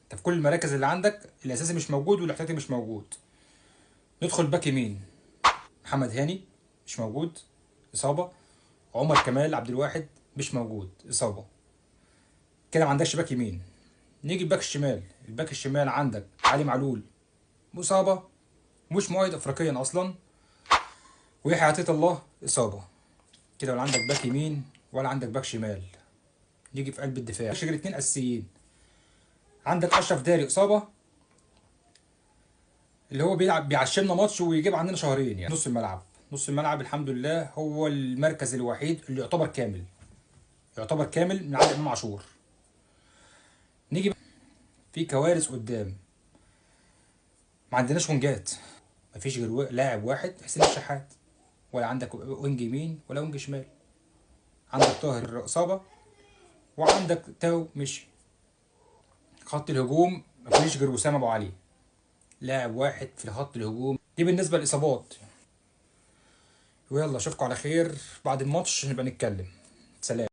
انت في كل المراكز اللي عندك الاساسي مش موجود والاحتياطي مش موجود. ندخل باك يمين، محمد هاني مش موجود اصابه، عمر كمال عبد الواحد مش موجود اصابه، كده ما عندكش باك يمين. نيجي الباك الشمال، الباك الشمال عندك علي معلول مصابه، مش مؤيد افريقيا اصلا، ويحيى عطية الله اصابه. كده ولا عندك باك يمين ولا عندك باك شمال. نيجي في قلب الدفاع، مفيش غير اتنين اساسيين، عندك اشرف داري اصابه اللي هو بيلعب بيعشمنا ماتش ويجيب عندنا شهرين يعني. نص الملعب، نص الملعب الحمد لله هو المركز الوحيد اللي يعتبر كامل، يعتبر كامل من عند امام عاشور. نيجي في كوارث قدام، ما عندناش وينجات، مفيش غير لاعب واحد حسين الشحات، ولا عندك wing يمين ولا wing شمال. عندك طاهر اصابه وعندك تاو مشي. خط الهجوم مفيش غير وسام ابو علي، لاعب واحد في خط الهجوم. دي بالنسبة للاصابات. ويلا اشوفكم على خير بعد الماتش نبقى نتكلم. سلام.